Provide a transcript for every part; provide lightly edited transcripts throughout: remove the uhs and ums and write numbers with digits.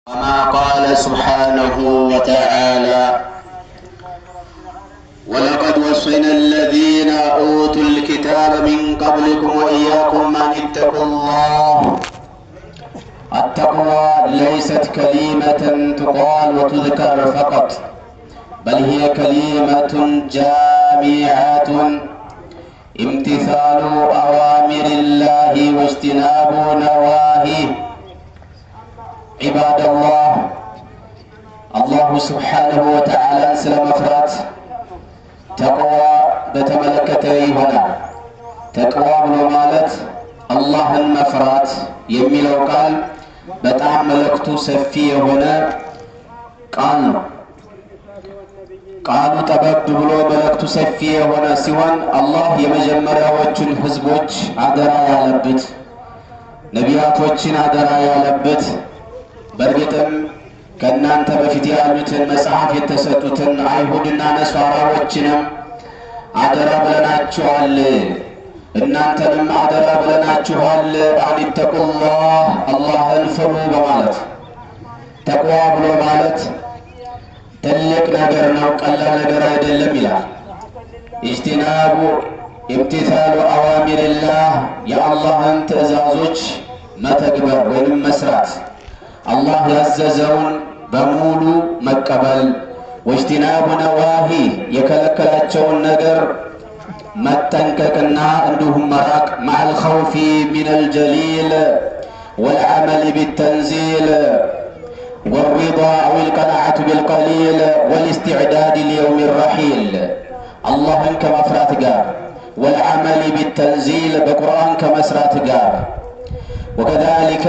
كما قال سبحانه وتعالى: ولقد وصينا الذين أوتوا الكتاب من قبلكم وإياكم أن اتقوا الله. التقوى ليست كلمة تقال وتذكر فقط، بل هي كلمة جامعة، امتثال أوامر الله واجتناب نواهيه. عباد الله، አላሁ ስብሓንሁ ወተዓላን ስለ መፍራት ተቅዋ በተመለከተ ይሆናል። ተቅዋ ብሎ ማለት አላህን መፍራት የሚለው ቃል በጣም መልእክቱ ሰፊ የሆነ ቃል ነው። ቃሉ ጠበብ ብሎ መልእክቱ ሰፊ የሆነ ሲሆን፣ አላህ የመጀመሪያዎቹን ህዝቦች አደራ ያለበት፣ ነቢያቶችን አደራ ያለበት፣ በእርግጥም ከእናንተ በፊት ያሉትን መጽሐፍ የተሰጡትን አይሁድና ነሷራዎችንም አደራ ብለናችኋል፣ እናንተንም አደራ ብለናችኋል፣ አን ተቁላህ አላህን ፍሩ በማለት። ተቅዋ ብሎ ማለት ትልቅ ነገር ነው፣ ቀላል ነገር አይደለም ይላል። اجتناب امتثال أوامر الله፣ የአላህን ትእዛዞች መተግበር ወይም መስራት፣ አላህ ያዘዘውን በሙሉ መቀበል፣ واجتناب نواهيه የከለከላቸውን ነገር መጠንቀቅና እንዲሁም መራቅ፣ مع الخوف من الجليل والعمل بالتنزيل والرضا أو القناعة بالقليل والاستعداد ليوم الرحيل። አላህን ከመፍራት ጋር፣ والعمل بالتنزيل በቁርአን ከመስራት ጋር፣ وكذلك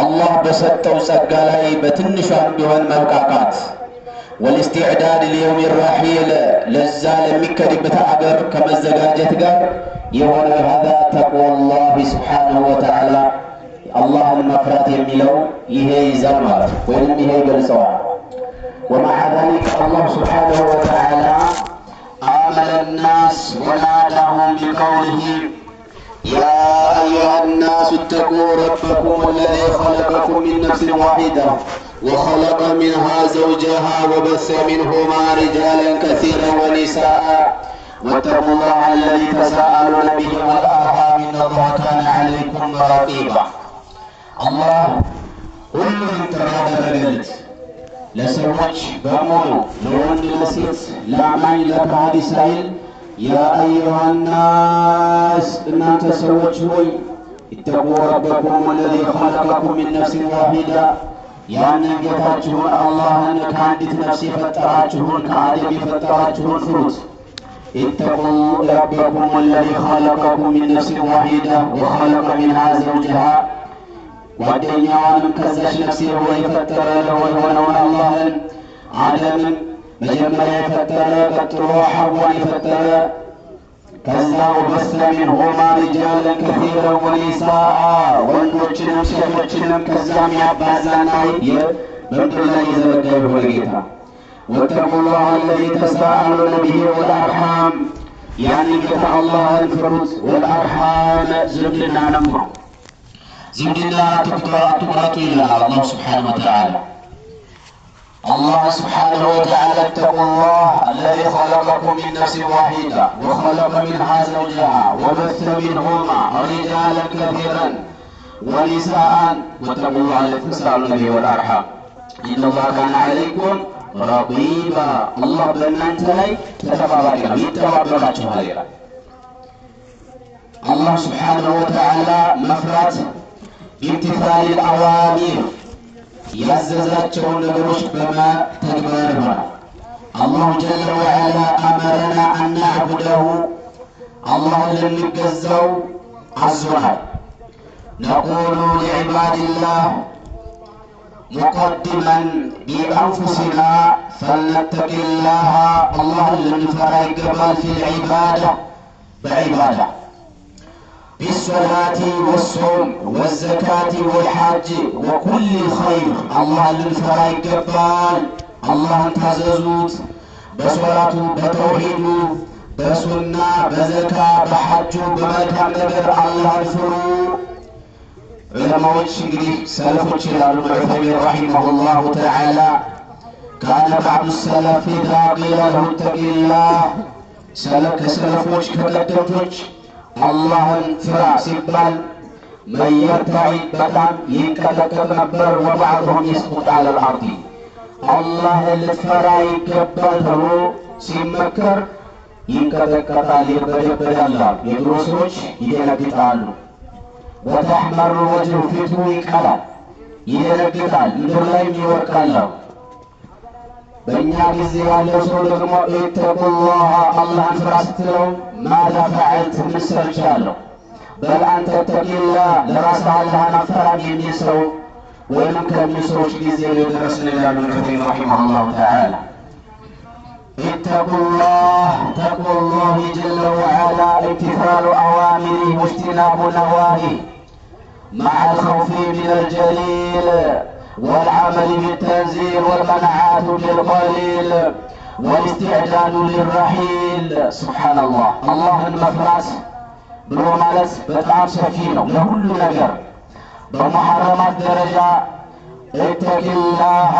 አላህ በሰጠው ጸጋ ላይ በትንሿም ቢሆን መብቃቃት፣ والاستعداد ليوم الرحيل ለዛ ለሚከድበት አገር ከመዘጋጀት ጋር የሆነ هذا تقوى الله سبحانه وتعالى። አላህን መፍራት የሚለው ይሄ ይዛል ማለት ነው፣ ወይንም ይሄ ይገልጸዋል። ومع ذلك الله سبحانه وتعالى آمل الناس وناداهم بقوله: يا أيها الناس اتقوا ربكم الذي خلقكم من نفس واحدة وخلق منها زوجها وبث منهما رجالا كثيرا ونساء واتقوا الله الذي تساءلون به والأرحام إن الله كان عليكم رقيبا። አላህ ሁሉንም ጥሪ ያደረገለት ለሰዎች በሙሉ፣ ለወንድ ለሴት፣ ለአማኝ ለከሃዲ ሳይል፣ يا أيها الناس እናንተ ሰዎች ሆይ፣ اتقوا ربكم الذي خلقكم من نفس واحدة ያንን ጌታችሁን አላህን ከአንዲት ነፍስ የፈጠራችሁን፣ ከአደም የፈጠራችሁን ፍሩት። اتقوا ربكم الذي خلقكم من نفس واحدة وخلق منها زوجها ጓደኛዋንም ከዛች ነፍስ የፈጠረ የሆነውን አላህን፣ አደምን መጀመሪያ የፈጠረ፣ ቀጥሎ ሐዋን የፈጠረ፣ ከዛ وبث منهما رجالا كثيرا ونساء ወንዶችንም ሴቶችንም ከዛም ያባዛና በምድር ላይ የዘረጋ የሆነ ጌታ፣ واتقوا الله الذي تساءلون به والأرحام ያንን ጌታ አላህን ፍሩት። والأرحام ዝምድናንም ፍሩ። ዝምድና አትቁረጡ ይላል አላሁ ስብሓነሁ ወተዓላ። الله سبحانه وتعالى اتقوا الله الذي خلقكم من نفس واحدة وخلق منها زوجها وبث منهما رجالا كثيرا ونساء واتقوا الله الذي تساءلون به والأرحام إن الله كان عليكم رقيبا። አላህ በእናንተ ላይ ተጠባባቂ ነው፣ ይጠባበቃችኋል ይላል። አላህ ስብሓነሁ ወተዓላ መፍራት بامتثال الأوامر ያዘዛቸውን ነገሮች በመተግበር ይሆናል። الله جل وعلا أمرنا أن نعبده አላህን ልንገዛው አዞናል። نقول لعباد الله مقدما بأنفسنا فلنتق الله አላህን ልንፈራ ይገባል። في العبادة በዒባዳ፣ بالصلاة والصوم والزكاة والحج وكل خير አላህን ልንፈራ ይገባል። አላህን ታዘዙት በሶላቱ፣ በተውሂዱ፣ በሱና፣ በዘካ፣ በሐጁ፣ በመልካም ነገር አላህን ፍሩ። ዑለማዎች እንግዲህ ሰለፎች ይላሉ ዑሰይሚን رحمه الله تعالى كان بعض السلف إذا قيل له اتق الله ከሰለፎች ከቀደምቶች አላህን ፍራ ሲባል من يرتعد በጣም ይንቀጠቀጥ ነበር። وبعضهم يسقط على الأرض አላህን ልትፈራ ይገባል ተብሎ ሲመከር ይንቀጠቀጣል፣ ይርበደበዳል። የድሮ ሰዎች ይደነግጣሉ። وتحمر وجهه ፊቱ ይቀላል፣ ይደነግጣል፣ ምድር ላይም ይወድቃል። በእኛ ጊዜ ያለው ሰው ደግሞ اتقوا الله አላህን ፍራ ስትለው ماذا فعلت ምን ሰርቻለሁ፣ بل أنت اتق الله ለራስህ አላህን አትፈራም የሚል ሰው ወይንም ከሚል ሰዎች ጊዜ ነው የደረስን ይላሉ ዑሰይሚን رحمه الله تعالى። اتقوا الله تقوى الله جل وعلا امتثال أوامره واجتناب نواهيه مع الخوف من الجليل والعمل بالتنزيل والقناعة بالقليل والاستعداد للرحيل። سبحان الله አላህን መፍራት ብሎ ማለት በጣም ሰፊ ነው ለሁሉ ነገር። በሙሐረማት ደረጃ اتق الله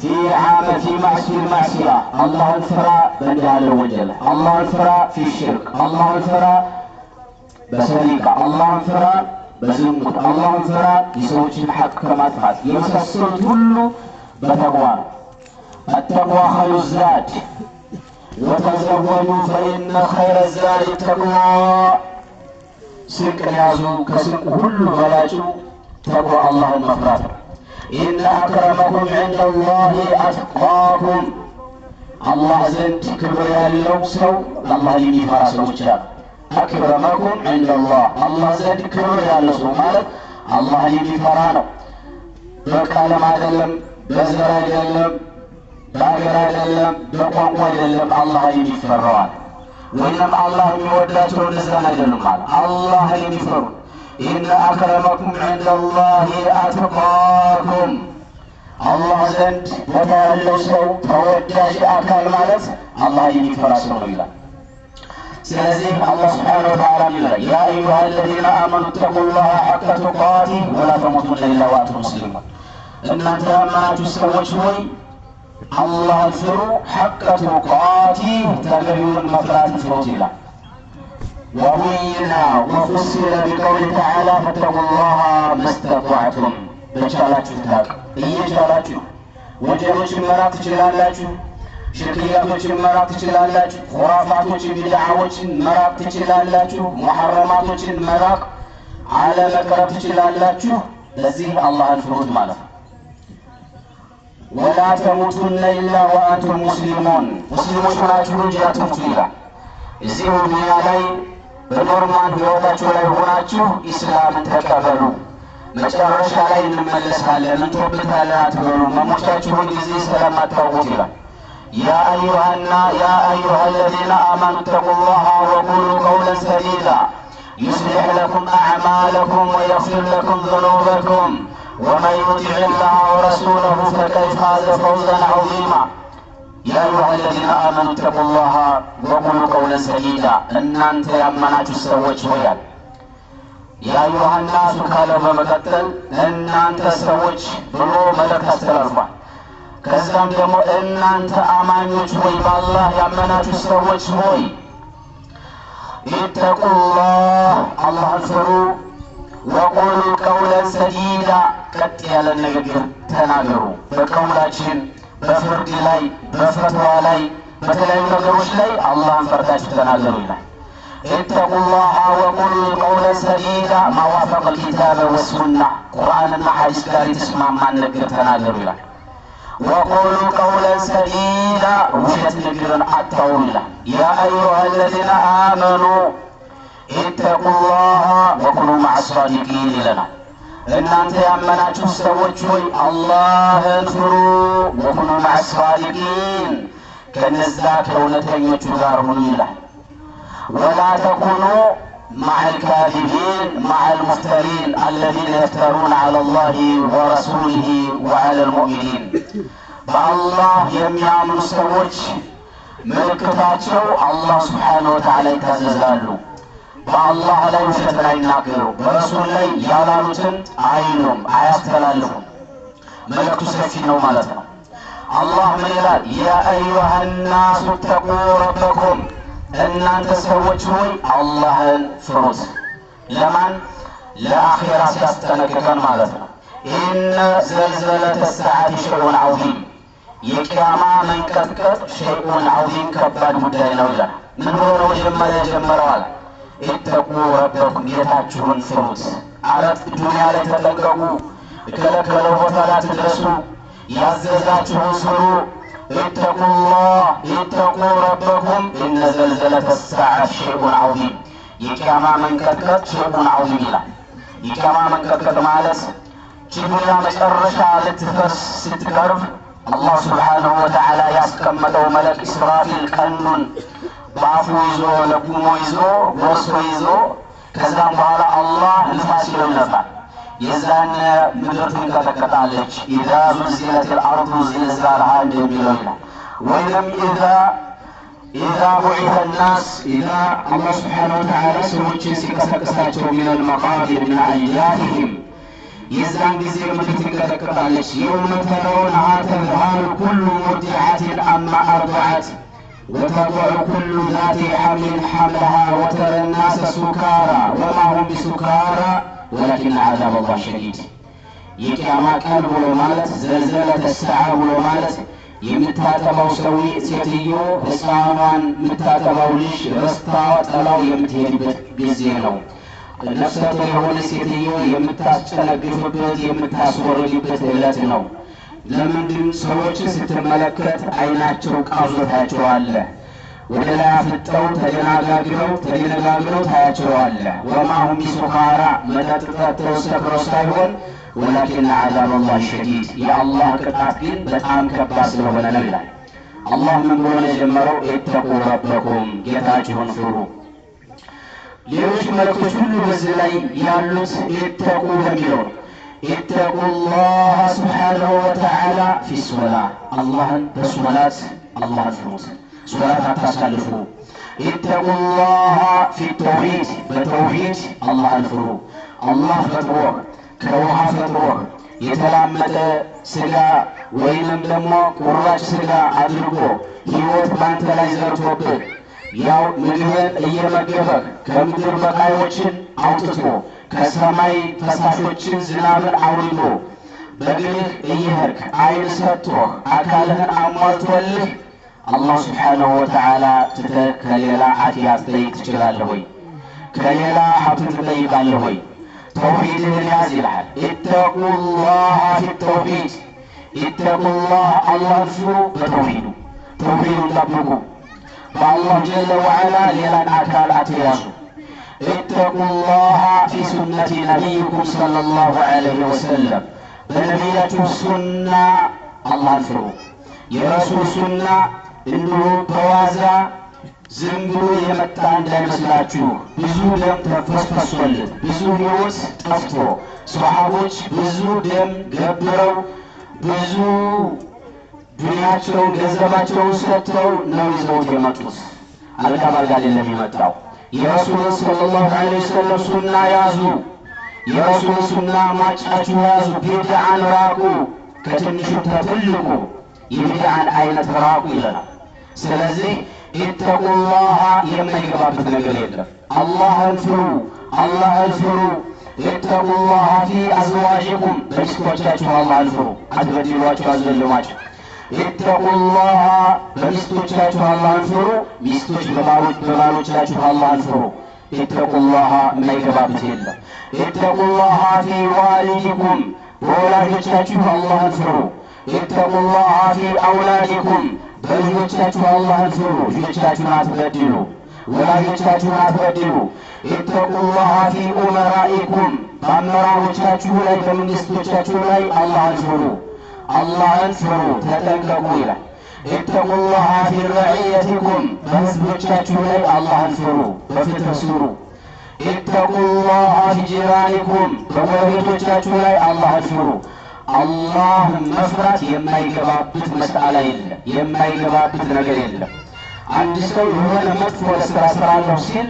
في عامة معصي المعصية አላህን ፍራ በእንዲህ ያለው ወንጀል፣ አላህን ፍራ في شرك፣ አላህን ፍራ በ سرقة፣ አላህን ፍራ በዝሙት፣ አላህን ፍራ የሰዎችን ሐቅ ከማጥፋት የመሳሰሉት ሁሉ በተቅዋ ነው። التقوى خير الزاد وتزودوا فإن خير الزاد التقوى። ስንቅን ያዙ፣ ከስንቅ ሁሉ በላጩ ተቅዋ አላህን መፍራት ነው። إن أكرمكم عند الله أتقاكم። አላህ ዘንድ ክብር ያለው ሰው አላህን የሚፈራ ሰው ብቻ ነው። أكرمكم عند الله አላህ ዘንድ ክብር ያለው ሰው ማለት አላህን የሚፈራ ነው። በቀለም አይደለም፣ በዘር አይደለም፣ በሀገር አይደለም፣ በቋንቋ አይደለም። አላህን የሚፈራዋል ወይንም አላህ የሚወዳቸው እነዛን አይደሉም ማለት አላህን የሚፈሩ إن أكرمكم عند الله أتقاكم። አላህ ዘንድ ቦታ ያለው ሰው ተወዳጅ አካል ማለት አላህን የሚፈራ ሰው ነው ይላል። ስለዚህ አላህ سبحانه وتعالى ይላል يا أيها الذين آمنوا اتقوا الله حق تقاته ولا تموتن إلا وأنتم مسلمون። እናንተ ያመናችሁ ሰዎች ሆይ አላህን ፍሩ፣ حق تقاته ተገቢውን መፍራትን ፍሩት ይላል። وبين وفصل بقوله تعالى فاتقوا الله ما استطعتم። በቻላችሁት አቅም እየቻላችሁ ወንጀሎችን መራቅ ትችላላችሁ። ሽርክያቶችን መራቅ ትችላላችሁ። ኹራፋቶችን፣ ቢድዓዎችን መራቅ ትችላላችሁ። ሙሐረማቶችን መራቅ አለመቅረብ ትችላላችሁ። ለዚህ አላህን ፍሩት ማለት ነው። ولا تموتن إلا وأنتم مسلمون ሙስሊሞች ሆናችሁ እንጂ አትሙቱ ይላል። እዚሁ ዱንያ ላይ በ normal ህይወታችሁ ላይ ሆናችሁ ኢስላምን ተቀበሉ። መጨረሻ ላይ እንመለሳለን እንቶብታለን አትበሉ። መሞቻችሁን ጊዜ ስለማታውቁት ይላል። يا أيها الذين آمنوا اتقوا الله وقولوا قولا سديدا يصلح لكم أعمالكم ويغفر لكم ذنوبكم ومن يطع الله ورسوله فقد فاز فوزا عظيما። يا أيها الذين آمنوا اتقوا الله وقولوا قولا سديدا እናንተ ያመናችሁ ሰዎች ሆይ አለ። يا أيها الناس ካለው በመቀጠል እናንተ ሰዎች ብሎ መልእክት አስተላልፏል። ከዛም ደግሞ እናንተ አማኞች ሆይ በአላህ ያመናችሁ ሰዎች ሆይ اتقوا الله አላህን ፍሩ፣ وقولوا قولا سديدا ቀጥ ያለ ንግግር ተናገሩ። በቀውላችን፣ በፍርድ ላይ፣ በፈትዋ ላይ፣ በተለያዩ ነገሮች ላይ አላህን ፈርታችሁ ተናገሩ ይላል። اتقوا الله وقولوا قولا سديدا ما وافق الكتاب والسنة ቁርአንና ሐዲስ ጋር የተስማማን ንግግር ተናገሩ ይላል። وقولوا قولا سديدا ውሸት ንግግርን አታውሩ ይላል። يا أيها الذين آمنوا اتقوا الله وكونوا مع الصادقين ይለናል። እናንተ ያመናችሁ ሰዎች ሆይ አላህን ፍሩ፣ وكونوا مع الصادقين ከነዛ ከእውነተኞቹ ጋር ሁኑ ይላል። ولا تكونوا مع الكاذبين مع المفترين الذين يفترون على الله ورسوله وعلى المؤمنين። በአላህ የሚያምኑ ሰዎች ምልክታቸው አላህ سبحانه وتعالى ይታዘዛሉ። በአላህ ላይ ውሸትን አይናገሩም፣ በረሱል ላይ ያላሉትን አይሉም፣ አያስተላልፉም። መልእክቱ ሰፊ ነው ማለት ነው። አላህ ምን ይላል? ያ አዩሃ ናሱ ተቁ ረበኩም፣ እናንተ ሰዎች ሆይ አላህን ፍሩት። ለማን? ለአኼራ ሲያስጠነቅቀን ማለት ነው። ኢነ ዘልዘለተ ሰዓቲ ሸይኡን ዐዚም፣ የቅያማ መንቀጥቀጥ ሸይኡን ዐዚም ከባድ ጉዳይ ነው ይላል። ምን ብሎ ነው መጀመሪያ የጀመረዋል? ኢተቁ ረበኩም፣ ጌታችሁን ፍሩት። አረት ዱንያ ላይ ተጠንቀቁ፣ የከለከለው ቦታ ላይ አትድረሱ፣ ያዘዛችሁን ስሩ። ኢተቁላህ ኢተቁ ረበኩም ኢነ ዘልዘለተ ሰዓት ሸይኡን ዐዚም፣ የቅያማ መንቀጥቀጥ ሸይኡን ዐዚም ይላል። የቅያማ መንቀጥቀጥ ማለት ዱንያ መጨረሻ ልትፈርስ ስትቀርብ አላህ ስብሓነሁ ወተዓላ ያስቀመጠው መለክ ኢስራፊል ቀኑን በአፉ ይዞ፣ ለጉሞ ይዞ፣ ጎርሶ ይዞ፣ ከዛም በኋላ አላህ ንፋስ ይለው ይነፋል። የዛን ምድር ትንቀጠቀጣለች። ኢዛ ዙልዚለት ልአርዱ ዚልዛልሃ እንደሚለው ይላል። ወይንም ኢዛ ቡዒተ ናስ፣ ኢዛ አላህ ስብሓነሁ ወተዓላ ሰዎችን ሲቀሰቅሳቸው ሚነል መቃብር ሚን አጅዳቲሂም፣ የዛን ጊዜ ምድር ትንቀጠቀጣለች። የውመ ተረውነሃ ተዝሃሉ ኩሉ ሙርዲዓትን አማ አርضዐት ወተضዑ ኩሉ ዛቲ ሐምልን ሐምለሃ ወተረ ናሰ ሱካራ ወማ ሁም ቢሱካራ ወላኪን ዓዛብ አላህ ሸዲድ። የቅያማ ቀን ብሎ ማለት፣ ዘልዘለተ ሰዓ ብሎ ማለት፣ የምታጠባው ሰው ሴትዮ ሕፃኗን የምታጠባው ልጅ ረስታ ጥላው የምትሄድበት ጊዜ ነው። ነፍሰ ጡር የሆነ ሴትዮ የምታስጨነግፍበት፣ የምታስወርድበት ዕለት ነው። ለምንድን? ሰዎችን ስትመለከት አይናቸው ቃዞ ታያቸዋለህ። ወደ ላይ አፍጠው ተደናጋግረው ተደነጋግረው ታያቸዋለህ። ወማ ሁም ቢሱካራ፣ መጠጥ ጠጥተው ሰክረው ሳይሆን፣ ወላኪን ዓዛብ አላህ ሸዲድ፣ የአላህ ቅጣት ግን በጣም ከባድ ስለሆነ ነው ይላል። አላህ ምን ብሎ ነው የጀመረው? ኢተቁ ረበኩም፣ ጌታችሁን ፍሩ። ሌሎች መልእክቶች ሁሉ በዚህ ላይ ያሉት ኢተቁ በሚለው ነው። ኢተቁ ላህ ስብሓነሁ ወተዓላ ፊ ሶላ፣ አላህን በሶላት አላህን ፍሩት። ሶላት አታሳልፉ። ኢተቁ ላህ ፊ ተውሂድ፣ በተውሂድ አላህን ፍሩ። አላህ ፈጥሮህ፣ ከውሃ ፈጥሮህ፣ የተላመጠ ስጋ ወይንም ደግሞ ቁራጭ ስጋ አድርጎ ሕይወት ባንተ ላይ ዘርቶብህ፣ ያው ምግብን እየመገበህ፣ ከምድር በቃዮችን አውጥቶ፣ ከሰማይ ፈሳሾችን ዝናብን አውርዶ፣ በእግርህ እየሄድክ፣ ዓይን ሰጥቶህ፣ አካልህን አሟልቶልህ፣ አላህ ስብሓነሁ ወተዓላ ትተህ ከሌላ ዓፊያ ትጠይቅ ትችላለህ ወይ? ከሌላ ሀብትን ትጠይቃለህ ወይ? ተውሂድህን ያዝ ይልሃል። ኢተቁላህ ፊ ተውሂድ፣ ኢተቁላህ አላህን ፍሩ በተውሂዱ፣ ተውሂዱን ጠብቁ። በአላህ ጀለ ወዓላ ሌላን አካል አትያዙ። ኢተቁላህ ፊ ሱነቲ ነቢይኩም ሰለላሁ ዐለይሂ ወሰለም፣ በነቢያችሁ ሱና አላህን ፍሩ። የረሱል ሱና እንዲሁ በዋዛ ዝም ብሎ የመጣ እንዳይመስላችሁ። ብዙ ደም ተፈስፈሶለት፣ ብዙ ሕይወት ጠፍቶ፣ ሰሓቦች ብዙ ደም ገብረው፣ ብዙ ዱንያቸውን ገንዘባቸውን ሰጥተው ነው ይዘውት የመጡት። አልጋ ባልጋ አይደለም የመጣው። የረሱልን ሰለላሁ ዐለይሂ ወሰለም ሱና ያዙ። የረሱልን ሱና ማጫችሁ ያዙ። ቢድዓን ራቁ፣ ከትንሹ ተትልቁ የቢድዓን አይነት ራቁ ይለናል። ስለዚህ ኢተቁላህ የማይገባበት ነገር የለም። አላህን ፍሩ፣ አላህን ፍሩ። ኢተቁላህ ፊ አዝዋጅኩም፣ በሚስቶቻችሁ አላህን ፍሩ። አትበድሏቸው፣ አትዘልሟቸው። ኢተቁላህ በሚስቶቻችሁ አላህን ፍሩ። ሚስቶች በባሎቻችሁ አላህን ፍሩ። ኢተቁላህ የማይገባበት የለም። ኢተቁላህ ፊ ዋሊዲኩም፣ በወላጆቻችሁ አላህን ፍሩ። ኢተቁላህ ፊ አውላዲኩም፣ በልጆቻችሁ አላህን ፍሩ። ልጆቻችሁን አትበድሉ፣ ወላጆቻችሁን አትበድሉ። ኢተቁላህ ፊ ኡመራኢኩም፣ በአመራሮቻችሁ ላይ፣ በመንግስቶቻችሁ ላይ አላህን ፍሩ። አላህን ፍሩ፣ ተጠንቀቁ ይላል። ኢተቁላህ ፊ ረዕየቲኩም፣ በህዝቦቻችሁ ላይ አላህን ፍሩ፣ በፍትህ ስሩ። ኢተቁላህ ፊ ጂራኒኩም፣ በጎረቤቶቻችሁ ላይ አላህን ፍሩ። አላህ መፍራት የማይገባበት መስአላ የለም፣ የማይገባበት ነገር የለም። አንድ ሰው የሆነ መጥፎ ስራ ስራለሁ ሲል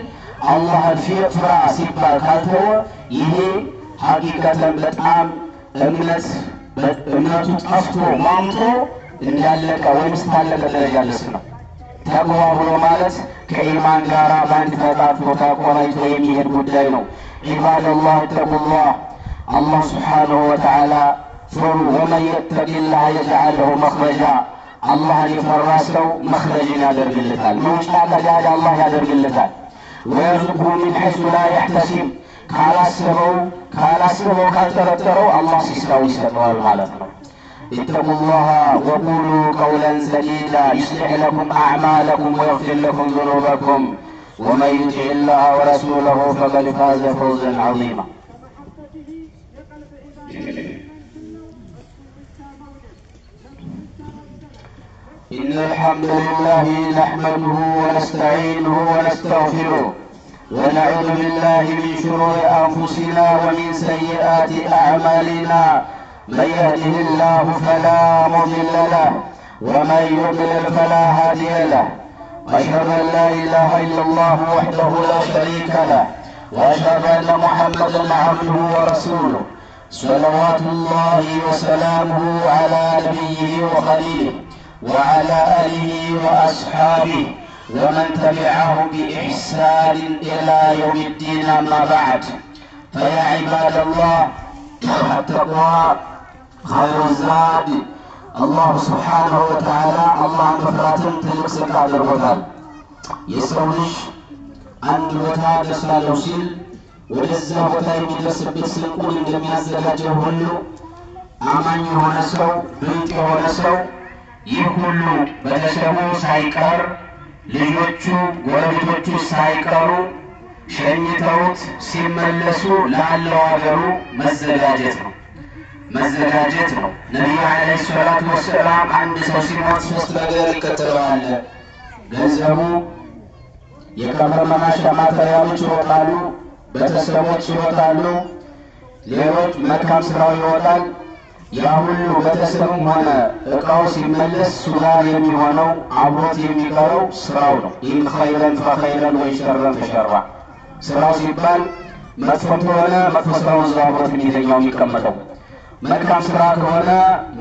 አላህን ፍራ ሲባል ካልተወ ይሄ ሐቂቀተን በጣም እምነቱ ጠፍቶ ሟምቶ እንዳለቀ ወይም ስታለቀ ደረጃ ደርስ ነው። ተቅዋ ብሎ ማለት ከኢማን ጋር በአንድ ተጣጥፎ ተቆራኝቶ የሚሄድ ጉዳይ ነው። ዒባደላህ እተቁላህ፣ አላህ ስብሓነሁ ወተዓላ ፍሩ። ወመን የተቂላህ የጅዓል ለሁ መኽረጃ፣ አላህን የፈራ ሰው መኽረጅን ያደርግለታል፣ መውጫ ቀዳዳ አላህ ያደርግለታል። ወየርዙቅሁ ሚን ሐይሱ ላ የሕተሲብ፣ ካላሰበው ካልጠረጠረው አላህ ሲሳው ይሰጠዋል ማለት ነው። اتقوا الله وقولوا قولا سديدا يصلح لكم أعمالكم ويغفر لكم ذنوبكم ومن يطع الله ورسوله فقد فاز فوزا عظيما. إن الحمد لله نحمده ونستعينه ونستغفره ونعوذ بالله من شرور أنفسنا ومن سيئات أعمالنا، من يهده الله فلا مضل له ومن يضلل فلا هادي له، وأشهد أن لا إله إلا الله وحده لا شريك له، وأشهد أن محمدا عبده ورسوله صلوات الله وسلامه على نبيه وخليله وعلى آله وأصحابه ومن تبعه بإحسان إلى يوم الدين. أما بعد، فيا عباد الله التقوى خير الزاد። አላሁ ስብሓነሁ ወተዓላ አላህን መፍራትን ትልቅ ስንቅ አድርጎታል። የሰው ልጅ አንድ ቦታ ደርሳለሁ ሲል ወደዛ ቦታ የሚደርስበት ስንቁን እንደሚያዘጋጀው ሁሉ አማኝ የሆነ ሰው፣ ብልጥ የሆነ ሰው ይህ ሁሉ ቤተሰቡ ሳይቀር፣ ልጆቹ፣ ጎረቤቶቹ ሳይቀሩ ሸኝተውት ሲመለሱ ላለው ሀገሩ መዘጋጀት ነው፣ መዘጋጀት ነው። ነቢዩ ዓለይሂ ሰላቱ ወሰላም አንድ ሰው ሲሞት ሶስት ነገር ይከተለዋል። ገንዘቡ፣ የቀብር መማሻ ማተሪያሎች ይወጣሉ፣ ቤተሰቦች ይወጣሉ፣ ሌሎች መልካም ስራው ይወጣል። ያ ሁሉ ቤተሰብም ሆነ እቃው ሲመለስ እሱ ጋር የሚሆነው አብሮት የሚቀረው ስራው ነው። إن خيرا فخيرا وإن شرا فشرا። ስራው ሲባል መጥፎም ከሆነ መጥፎ ስራው እዛው አብሮት የሚተኛው የሚቀመጠው፣ መልካም ስራ ከሆነ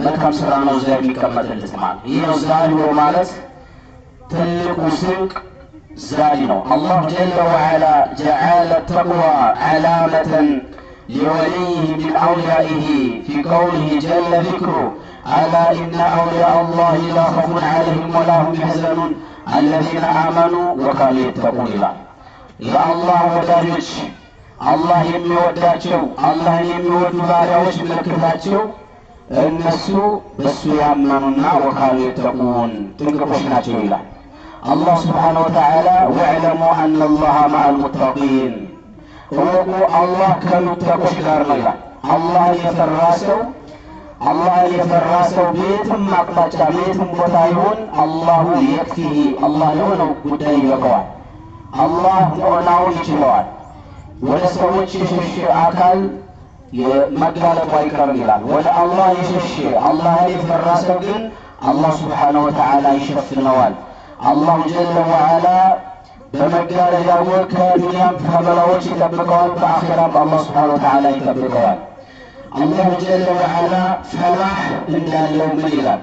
መልካም ስራ ነው እዛ የሚቀመጥለት ማለት። ይህ ነው ዛድ ብሎ ማለት፣ ትልቁ ስንቅ ዛድ ነው። አላሁ ጀለ ወዐላ ጀዐለ ተቅዋ ዓላመተን لوليه من أوليائه في قوله جل ذكره: ألا إن أولياء الله لا خوف عليهم ولا هم يحزنون الذين آمنوا وكانوا يتقون ይላል። የአላህ ወዳጆች፣ አላህ የሚወዳቸው፣ አላህን የሚወዱ ባሪያዎች ምልክታቸው እነሱ በሱ ያመኑና وكانوا يتقون ጥንቅቆች ናቸው ይላል። አላህ ስብሓነሁ ወተዓላ واعلموا أن الله مع المتقين፣ እወቁ አላህ ከሙተቆች ጋር ነው ይላል። አላህን የፈራ ሰው ቤትም አቅጣጫ ቤትም ቦታ ይሁን الله يكفيه፣ አላህ ለሆነው ጉዳይ ይበቀዋል። አላህ ሙዕናውን ይችለዋል። ወደ ሰዎች የሸሸ አካል መጋለጡ አይቀርም ይላል። ወደ አላህ የሸሸ፣ አላህን የፈራ ሰው ግን አላህ ስብሓነሁ ወተዓላ ይሸፍነዋል። አላሁ ጀለ ወዓላ በመጋረጃው ከዱንያም ከበላዎች ይጠብቀዋል፣ በአኼራም አላህ ስብሓነሁ ወተዓላ ይጠብቀዋል። አላሁ ጀለ ወዓላ ፈላህ እንዳለው ምን ይላል?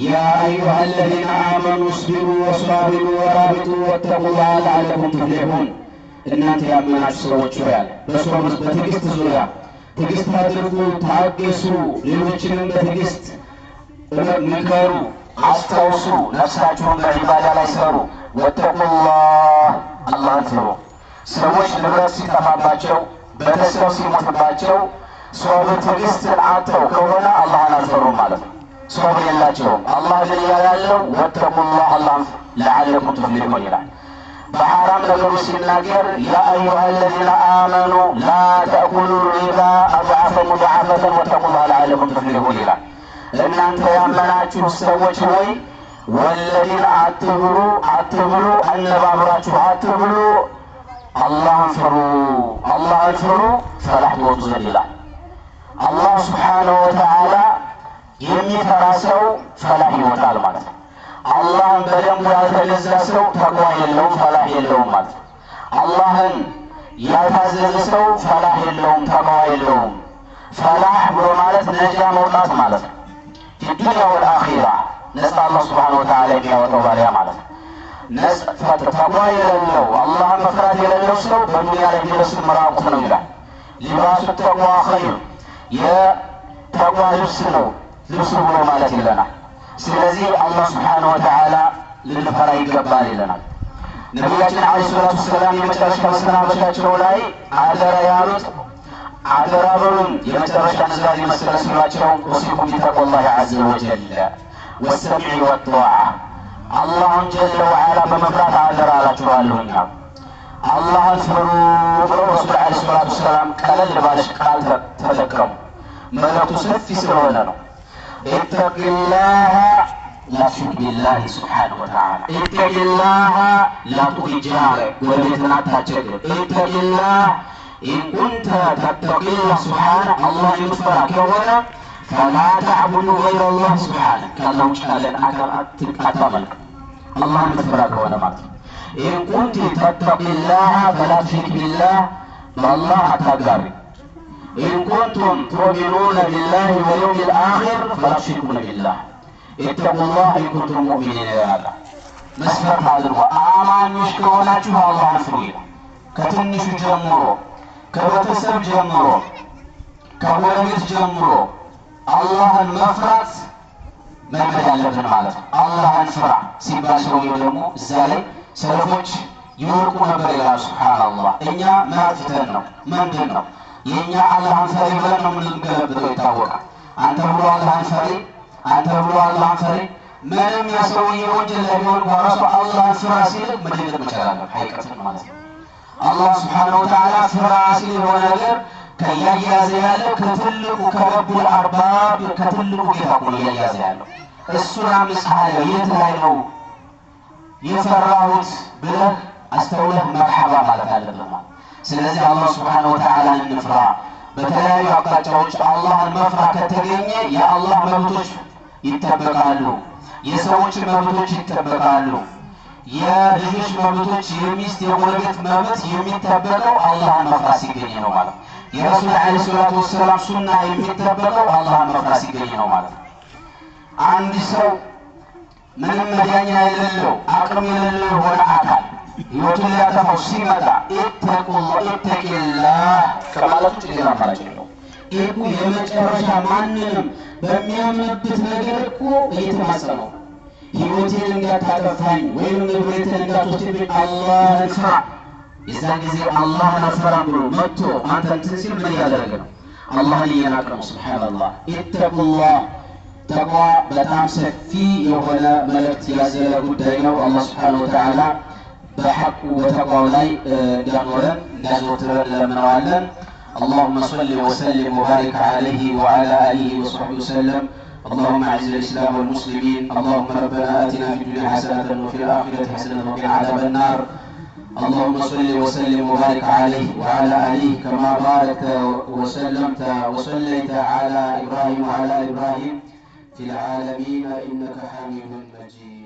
يا أيها الذين آمنوا اصبروا وصابروا ورابطوا واتقوا الله لعلكم تفلحون። እናንተ ያመናችሁ ሰዎች ሆይ አለ፣ በሶብር በትዕግስት ዙሪያ ትዕግስት አድርጉ፣ ታገሱ፣ ሌሎችንም በትዕግስት ምከሩ፣ አስታውሱ፣ ነፍሳችሁን በዒባዳ ላይ ሰሩ። واتقوا الله፣ አላህን ፍሩ። ሰዎች ንብረት ሲጠፋባቸው፣ ቤተሰብ ሲሞትባቸው ሶብር ትዕግስትን አጥተው ከሆነ አላህን አልፈሩም ማለት ነው። ሶብር የላቸውም። አላህ ግን እያለ ያለው واتقوا الله፣ አላህን لعلكم تفلحون ይላል። በሐራም ነገሩ ሲናገር يا أيها الذين آمنوا لا تأكلوا الربا أضعافا مضاعفة واتقوا الله لعلكم تفلحون ይላል። እናንተ ያመናችሁ ሰዎች ሆይ ወለድን አትብሉ፣ አትብሉ፣ አነባብራችሁ አትብሉ፣ አላህን ፍሩ፣ አላህን ፍሩ ፈላህ ትወጡ ዘንድ ይላል። አላህ ስብሓነሁ ወተዓላ የሚፈራ ሰው ፈላህ ይወጣል ማለት ነው። አላህን በደንቡ ያልተገዛ ሰው ተቅዋ የለውም፣ ፈላህ የለውም ማለት ነው። አላህን ያልታዘዘ ሰው ፈላህ የለውም፣ ተቅዋ የለውም። ፈላህ ብሎ ማለት ነጃ መውጣት ማለት ነው። ፊ ዱንያ ወልአኺራ ነፃ አላህ ሱብሓነሁ ወተዓላ የሚያወጣው ባሪያ ማለት ነው። ተቅዋ የሌለው አላህን መፍራት የሌለው ሰው በዱንያ ላይ ቢለብስም ራቁት ነው ይላል። ሊባሱ ተቅዋ ኸይር የተቅዋ ልብስ ነው ልብሱ ብሎ ማለት ይለናል። ስለዚህ አላህ ሱብሓነሁ ወተዓላ ልንፈራ ይገባል ይለናል። ነቢያችን ዓለይሂ ሰላቱ ወሰላም የመጨረሻ መሰናበቻቸው ላይ አደራ ያሉት አደራ በሉን የመጨረሻ ኑዛዜ መሰለ ሲሏቸው ኡሲኩም ቢተቅዋላሂ ዐዘ ወጀል ወሰምዒ ወጧዓ አላህን ጀለ ወዐላ በመፍራት አደራ አላችኋለሁኝ። አላህን ፍሩ ብለው ረሱል ዓለይሂ ሰላቱ ወሰላም ቀለል ባለች ቃል ተጠቀሙ። መልእክቱ ሰፊ ስለሆነ ነው። اتق الله لا تشرك بالله سبحانه وتعالى اتق الله لا تؤذي جارك ጎረቤትን አታስቸግር። اتق الله إن كنت تتقي الله سبحانه አላህን የምትፈራ ከሆነ فلا تعبد غير الله سبحانه ከአላህ ውጭ ያለን አካል አታመልክ። አላህን የምትፈራ ከሆነ ማለት ነው። إن كنت تتقي الله فلا تشرك بالله በአላህ አታጋሪ። إن كنتم تؤمنون بالله واليوم الآخر فلا تشركون بالله اتقوا الله إن كنتم مؤمنين ይላል። መስፈርት አድርጎ አማኞች ከሆናችሁ አላህን ፍሩ ይላል። ከትንሹ ጀምሮ ከቤተሰብ ጀምሮ ከጎረቤት ጀምሮ አላህን መፍራት መልመድ አለብን ማለት ነው። አላህን ፍራ ሲባል ሰውየው ደግሞ እዛ ላይ ሰለፎች ይወርቁ ነበር ይላል። ሱብሓነላህ እኛ ማጥፍተን ነው ምንድን ነው የኛ አላህን ፈሪ ብለን ነው የምንገለብጠው፣ ይታወቃል። አንተ ብሎ አላህን ፈሪ፣ አንተ ብሎ አላህን ፈሪ። ምንም የሰውዬ ወንጀል ላይ ቢሆን ራሱ አላህን ፍራ ሲል መደንገጥ መቻል አለብህ፣ ሐቂቀትን ማለት ነው። አላህ ሱብሓነሁ ወተዓላ ፍራ ሲል የሆነ ነገር ከያያዘ ያለው ከትልቁ ከረቡል አርባብ ከትልቁ ጌታ እኮ ነው እያያዘ ያለው። እሱን አምጽሃለሁ የት ላይ ነው የፈራሁት ብለህ አስተውለህ መርሐባ ማለት አለብህ ማለት። ስለዚህ አላህ ሱብሓነሁ ወተዓላ እንፍራ። በተለያዩ አቅጣጫዎች አላህን መፍራት ከተገኘ የአላህ መብቶች ይጠበቃሉ፣ የሰዎች መብቶች ይጠበቃሉ፣ የልጆች መብቶች፣ የሚስት የጎረቤት መብት የሚጠበቀው አላህን መፍራት ሲገኝ ነው ማለት ነው። የረሱል ዓለይሂ ሰላቱ ወሰላም ሱና የሚጠበቀው አላህን መፍራት ሲገኝ ነው ማለት ነው። አንድ ሰው ምንም መዳኛ የሌለው አቅም የሌለው የሆነ አካል ህይወቱን ሊያጠፋው ሲመጣ ኢተቂላህ ከማለት ውጭ ሌላ አማራጭ የለውም። ይህ እኮ የመጨረሻ ማንንም በሚያምንበት ነገር እኮ እየተማጸነው ህይወቴን እንዳታጠፋኝ ወይም ንብረቴን እንዳትወስድብኝ አላህን ፍራ። የዛን ጊዜ አላህን አልፈራም ብሎ መጥቶ አንተ እንትን ሲል ምን እያደረገ ነው? አላህን እየናቀ ነው። ሱብሓነላህ። ኢተቁላህ ተቅዋ በጣም ሰፊ የሆነ መልእክት ያዘለ ጉዳይ ነው። አላህ ሱብሓነሁ ወተዓላ በሐቁ በተቅዋው ላይ እንዲያኖረን እንዲያዘወትረን እንለምነዋለን። اللهم صل وسلم وبارك عليه وعلى آله وصحبه وسلم. اللهم أعز الإسلام والمسلمين. اللهم ربنا آتنا في الدنيا حسنة وفي الآخرة حسنة وقنا عذاب النار. اللهم صل وسلم وبارك عليه وعلى آله كما باركت وسلمت وصليت على إبراهيم وعلى آل إبراهيم في العالمين إنك حميد مجيد.